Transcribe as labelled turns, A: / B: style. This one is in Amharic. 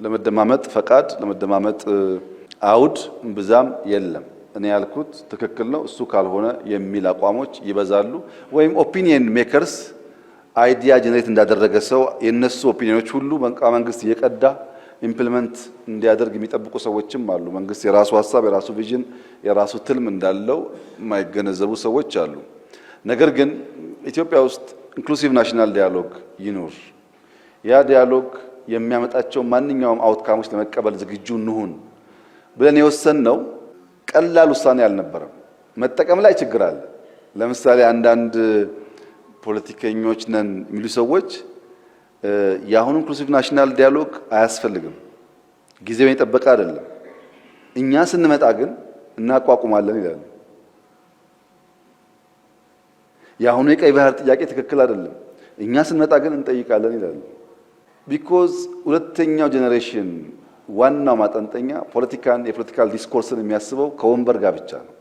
A: ለመደማመጥ ፈቃድ፣ ለመደማመጥ አውድ ብዛም የለም። እኔ ያልኩት ትክክል ነው፣ እሱ ካልሆነ የሚል አቋሞች ይበዛሉ። ወይም opinion makers idea generate እንዳደረገ ሰው የነሱ opinion ኖች ሁሉ መንግስት እየቀዳ implement እንዲያደርግ የሚጠብቁ ሰዎችም አሉ። መንግስት የራሱ ሀሳብ፣ የራሱ vision፣ የራሱ ትልም እንዳለው የማይገነዘቡ ሰዎች አሉ። ነገር ግን ኢትዮጵያ ውስጥ inclusive national dialogue ይኑር። ያ dialogue የሚያመጣቸው ማንኛውም outcome ኦች ለመቀበል ዝግጁ እንሁን ብለን የወሰንነው ቀላል ውሳኔ አልነበረም። መጠቀም ላይ ችግር አለ። ለምሳሌ አንዳንድ ፖለቲከኞች ነን የሚሉ ሰዎች የአሁኑ inclusive national dialogue አያስፈልግም፣ ጊዜውን የጠበቀ አይደለም፣ እኛ ስንመጣ ግን እናቋቁማለን ይላሉ። የአሁኑ የቀይ ባህር ጥያቄ ትክክል አይደለም፣ እኛ ስንመጣ ግን እንጠይቃለን ይላሉ። Because ሁለተኛው generation ዋናው ማጠንጠኛ ፖለቲካን የ political discourse ን የሚያስበው ከወንበር ጋር ብቻ ነው።